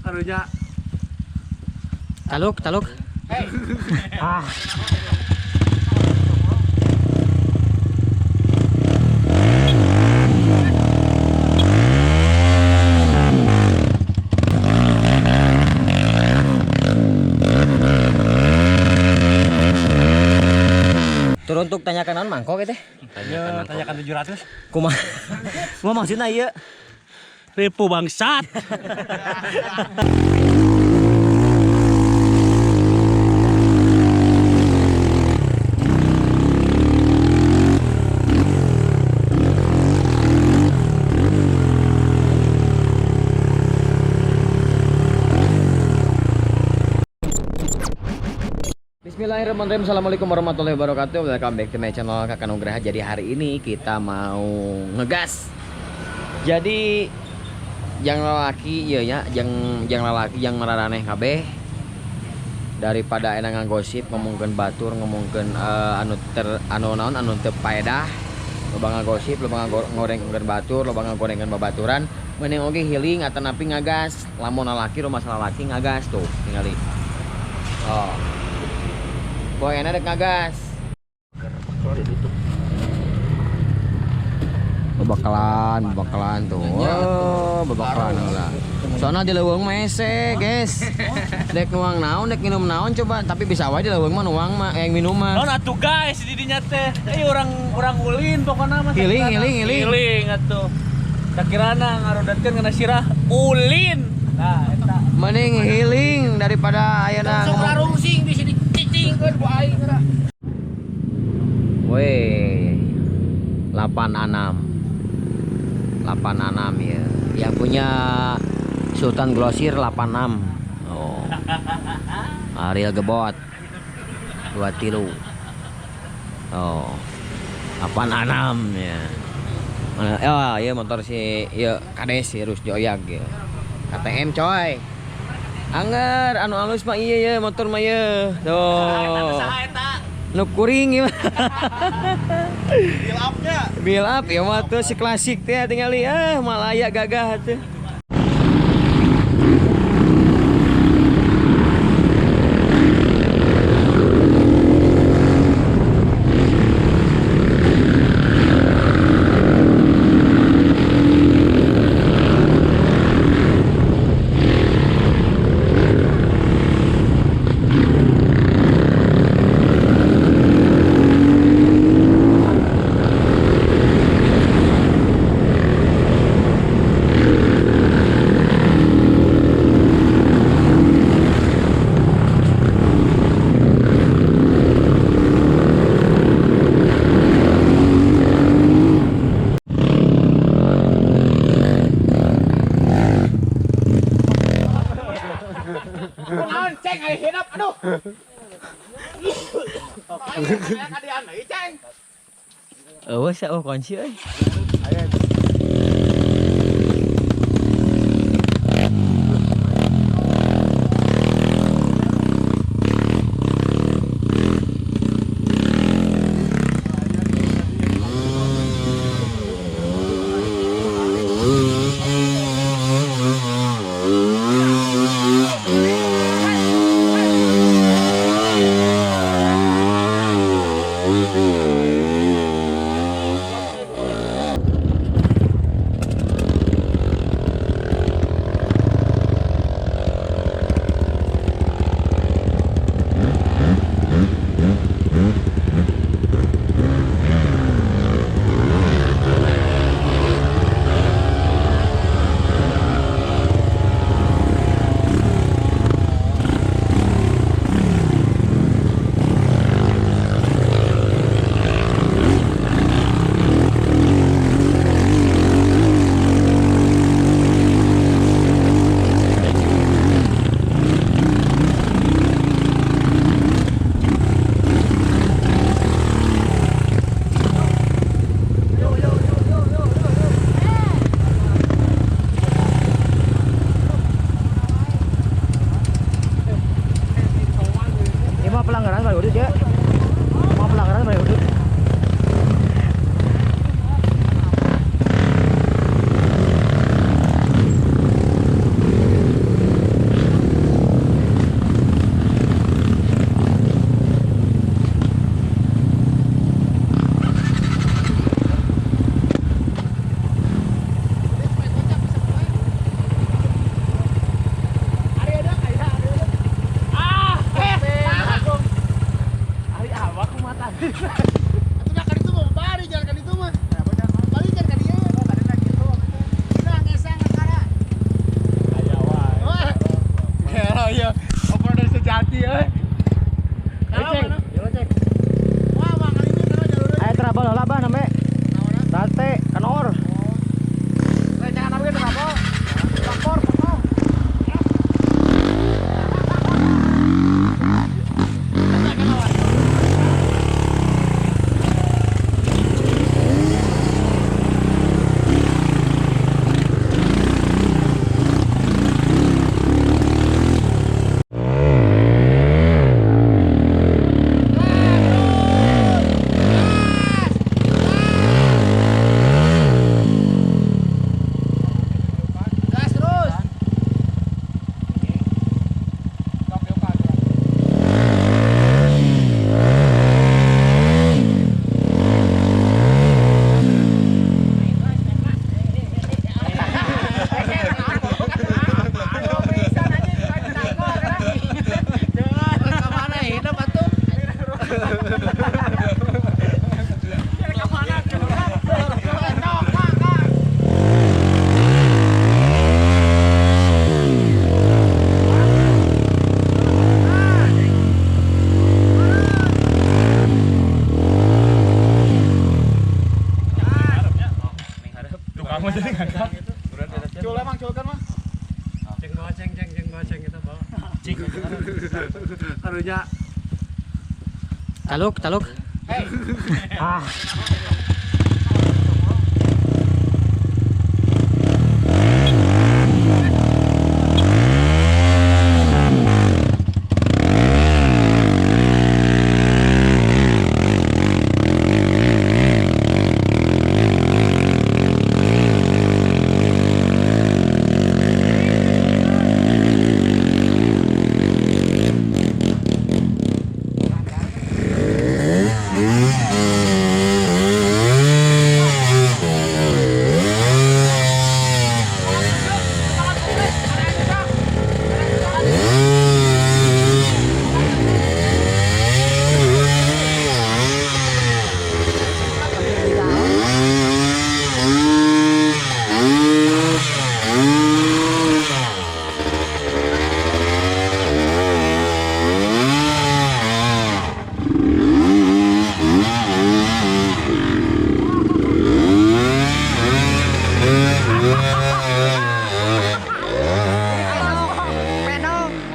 Anunya. Taluk, taluk. Ah. Turun untuk tanyakan naon mangkok teh. Ya, tanyakan 700. Kumaha? Kumaha maksudna ieu? Ripu bangsat. Bismillahirrahmanirrahim. Assalamualaikum warahmatullahi wabarakatuh. Welcome back to my channel Kakak Nugraha. Jadi hari ini kita mau ngegas. Jadi yang lelaki iya ya, yang lelaki yang mararaneh kabeh daripada enak ngagosip ngomongkeun batur ngomongkeun anu ter anu naon anu teu paedah, loba ngagosip, loba ngorengkeun batur, loba ngagorengkeun babaturan, mending oge healing atanapi ngagas. Lamun lalaki rumah lalaki ngagas tuh tingali. Oh. Boyana dek ngagas. Bebakalan, bebakalan tuh. Oh, bebakalan lah. Soalnya di leuweung mah hese, guys. Dek nuang naon, dek minum naon coba, tapi bisa wae di leuweung mah nuang mah yang minum mah. Non atuh guys di dinya teh. Eh orang ulin pokokna mah. Healing, healing, healing. Healing atuh. Sakirana ngarodatkeun kana sirah ulin. Nah, eta. Mending healing daripada ayeuna Sok ngomong. rarungsing bisa dicicingkeun ku aing geura. Weh. 86. 86 ya. Yang punya Sultan Glosir 86. Oh. Ariel Gebot 2 tilu. Oh. 86 ya. Mana oh iya motor si iya Kades si Rusdi Oyag ya. KTM coy. Angger anu alus mah iya ya motor mah ya. Tuh. Saha eta? Nu kuring ieu mah. Build up-nya. Build up ya mah tuh si klasik teh tingali ah malaya gagah tuh. Kunaon ceng aya hidup aduh. Aya kadian deui ceng. Eueuh sia oh kunci euy. Iya, off-roader sejati euy. Ceng. Cek. Wah, mah kali ini karena jalurnya. Ayo trouble heula bah namanya. Sate kanor. Jangan ambil trouble. Lapor, potong. Gas terus. Kemana hidup atuh? Tukang mah jadi ngangkat. Cul emang cul kan mah. Ceng bawa ceng ceng ceng bawa ceng kita bawa. Cing. Karunya. Taluk, taluk. Hey. Ah.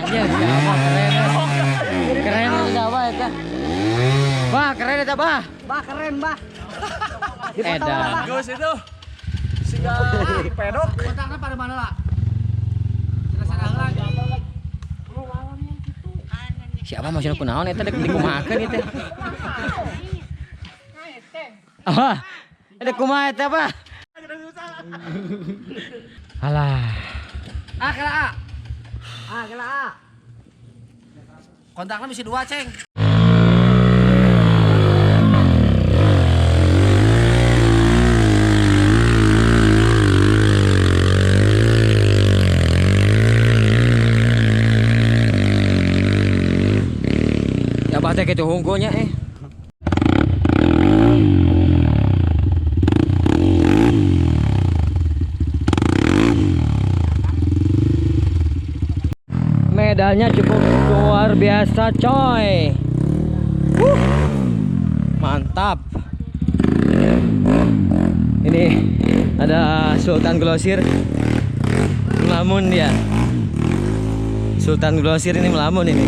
Anjir, siapa keren. Keren siapa eta? Bah, keren eta, bah. Bah keren bah. Edan. Gus itu. Siga pedok. Kotaknya pada mana lah? Sana lagi. Siapa maksudnya kunaon eta dek dikumahakeun ieu teh. Apa? Dek kumaha eta, Bah? Alah. A kela A. A kela A. Kontaknya mesti dua, Ceng. Ya bah teh kitu hungkulnya eh. Medalnya cukup luar biasa coy. Mantap. Ini ada Sultan Glosir melamun dia. Sultan Glosir ini melamun ini.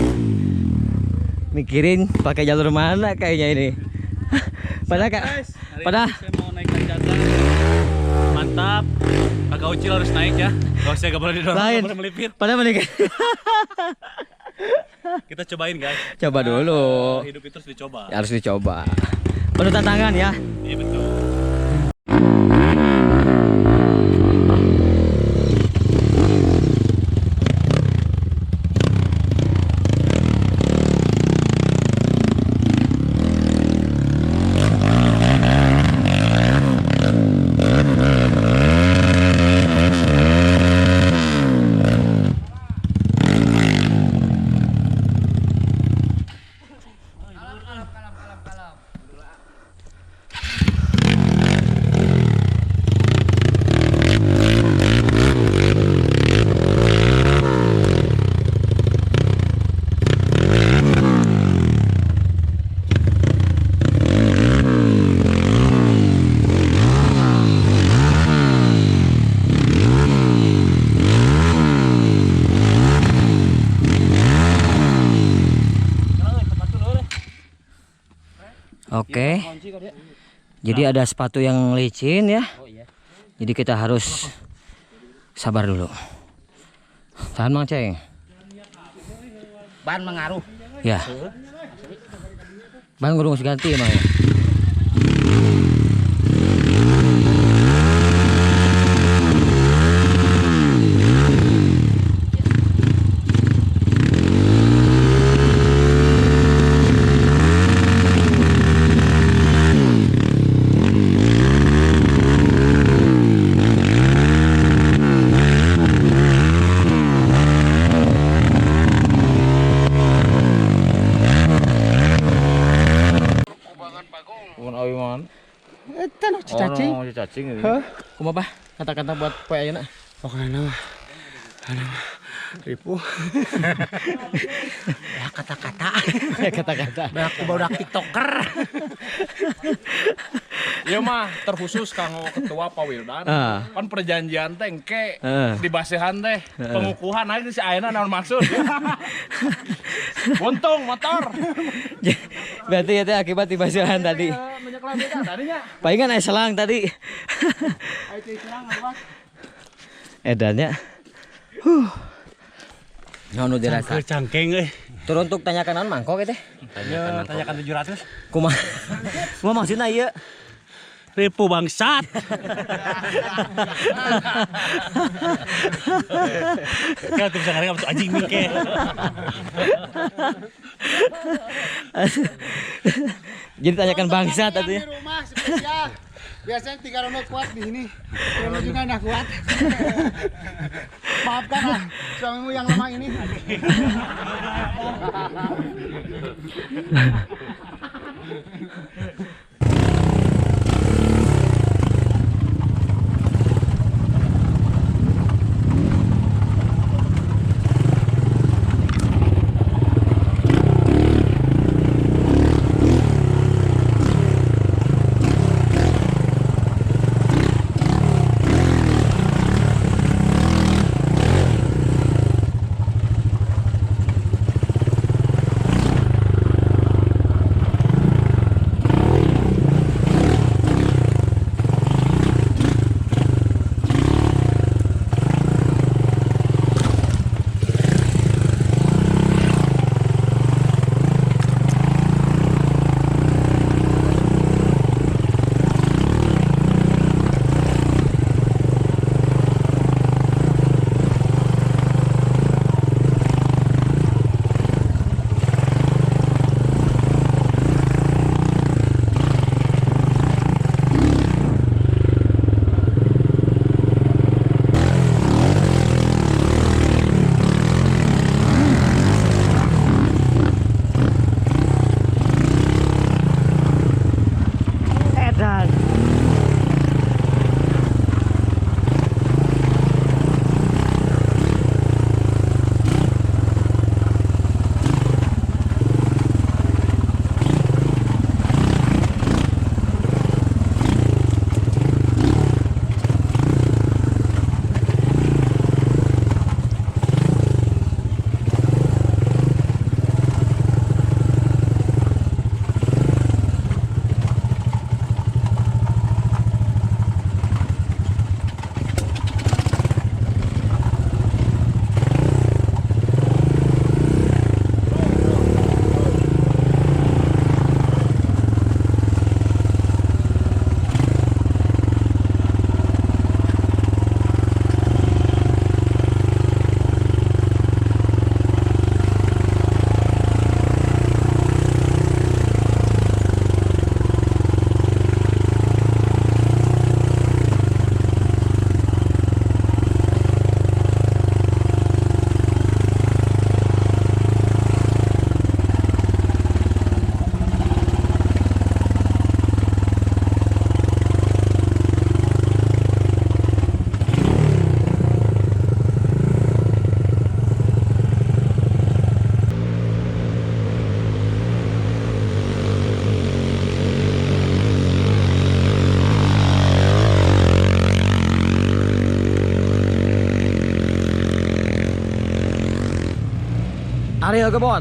Mikirin pakai jalur mana kayaknya ini. Padahal kak, padahal Saya mau naik tanjakan. Mantap. Kakak Ucil harus naik ya. Gak usah, gak boleh didorong, lain. gak boleh melipir. Padahal mending Kita cobain guys. coba dulu. Hidup itu harus dicoba. Ya, harus dicoba. Penuh tantangan ya. Iya betul. Oke. Jadi ada sepatu yang licin ya. Jadi kita harus sabar dulu. Tahan Mang Ceng. Ban mengaruh. Ya. Ban kudu ganti emang ya. Cacing. Oh, cacing ini. Kumaha bah? Kata-kata buat poe ayeuna. Pokoknya mah ripuh. Ya kata-kata. Ya kata-kata. Banyak ku barudak TikToker. Ieu mah terkhusus kanggo ketua Pak Wildan. Pan perjanjian teh engke dibasehan teh pengukuhan aja si ayeuna naon maksud. Untung motor. Berarti ya teh akibat dibasehan tadi. Palingan aya selang tadi. Edannya. Huh. Naon nu dirasa? Cangkeng euy. Turun untuk tanyakan naon mangkok teh? Ya, tanyakan 700. Kumaha? Kumaha maksudna ieu? Ripu bangsat. Kau tuh bisa ngareng apa tuh anjing mike. Jadi tanyakan bangsat atuh ya. Di rumah spesial. Biasanya 3 rondo kuat di sini. Rondo juga nggak kuat. Maafkan lah suamimu yang lemah ini. Edan. Ariel Gebot.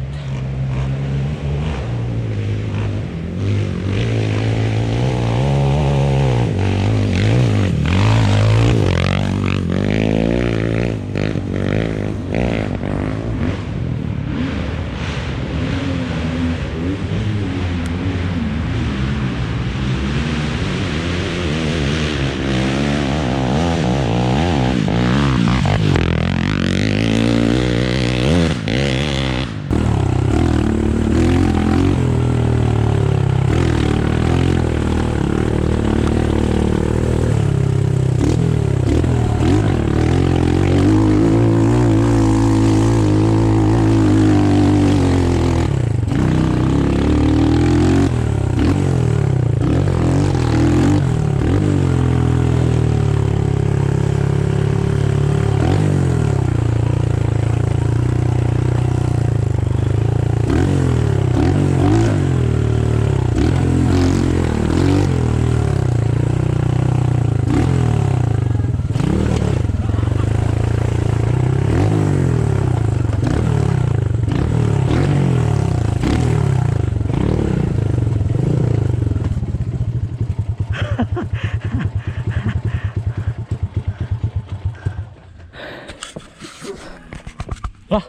Lah.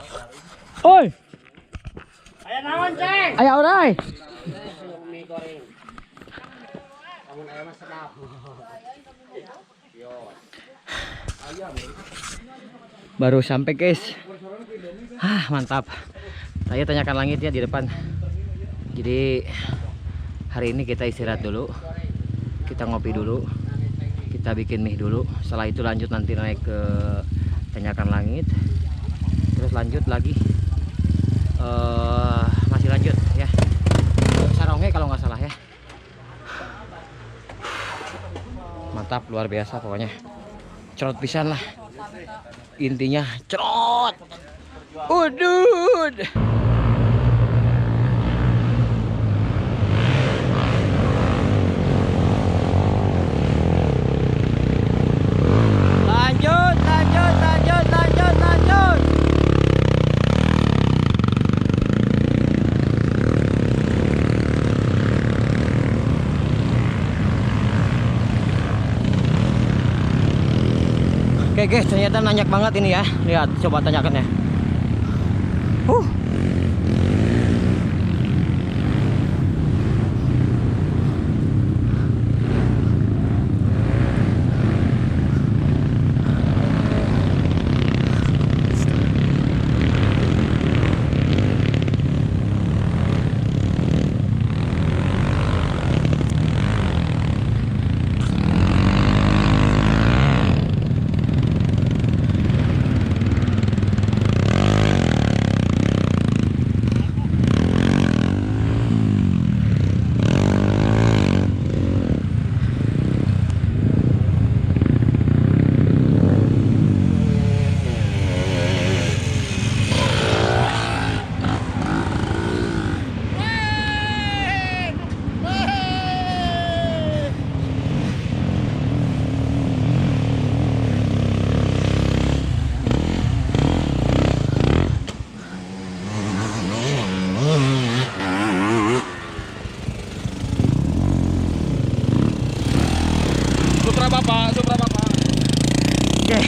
Oi. Aya naon, Ceng? Aya orai. Baru sampai, guys. Ah, mantap. Saya tanyakan langit ya di depan. Jadi hari ini kita istirahat dulu. Kita ngopi dulu. Kita bikin mie dulu. Setelah itu lanjut nanti naik ke Tanjakan Langit. Terus lanjut lagi. Masih lanjut ya. Sarongge kalau nggak salah ya. Mantap, luar biasa pokoknya. Cerot pisan lah. Intinya cerot. Udud. Lanjut, lanjut, lanjut, lanjut, lanjut. Oke guys, ternyata nanjak banget ini ya. Lihat, coba tanyakan ya. Supra Bapak, Supra Bapak. Oke.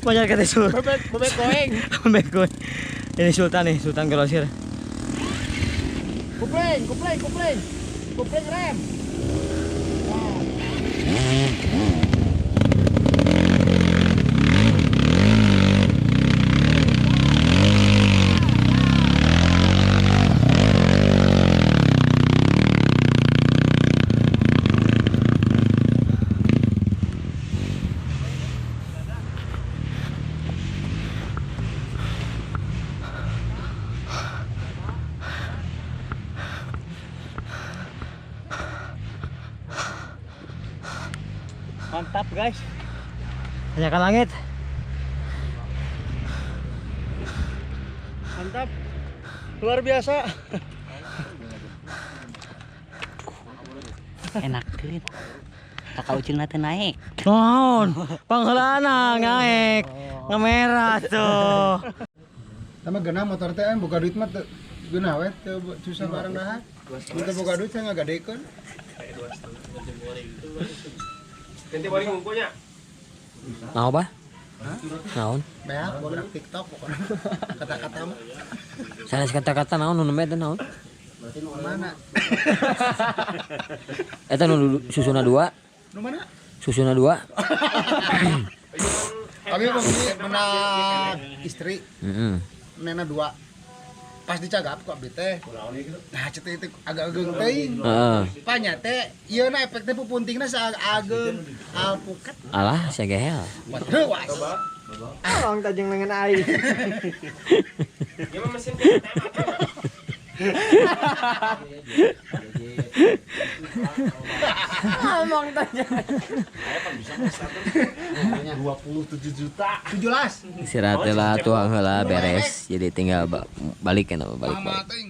Banyak kata sur. Bebek, bebek goeng. Bebek goeng. Ini Sultan nih, Sultan Grosir. Kupling, kupling, kupling. Kupling rem. Mantap guys. Tanjakan Langit. Mantap. Luar biasa. Enak duit. Kakak Ucil nanti naik. Naon? Panghelana naik. Ngemerah tuh. Sama genah motor teh buka duit mah teu genah we teu susah barang dahar. Mun teu boga duit saya ngagadekeun. Ganti boring unggulnya. Naon, Bah? Naon? Beak bodak TikTok pokoknya. Kata-kata mah Sanes kata-kata naon nu nembe teh naon? mana? Eta nu susuna dua, Nu mana? susuna dua. Kami membeli menang istri Heeh. nena dua. Pas dicagap ku abdi teh. Nah, ceuk itu agak ageng teuing. Heeh. Panya teh ieu na efek teh pupuntingna saageng alpukat. Alah, segehel. Waduh, was. Tolong tajeng lengan aing. Ya mah mesin Ngomong tajeng. 27 juta. 17. Istirahat lah tuang heula beres. Jadi tinggal balik ya balik balik. Lama teuing.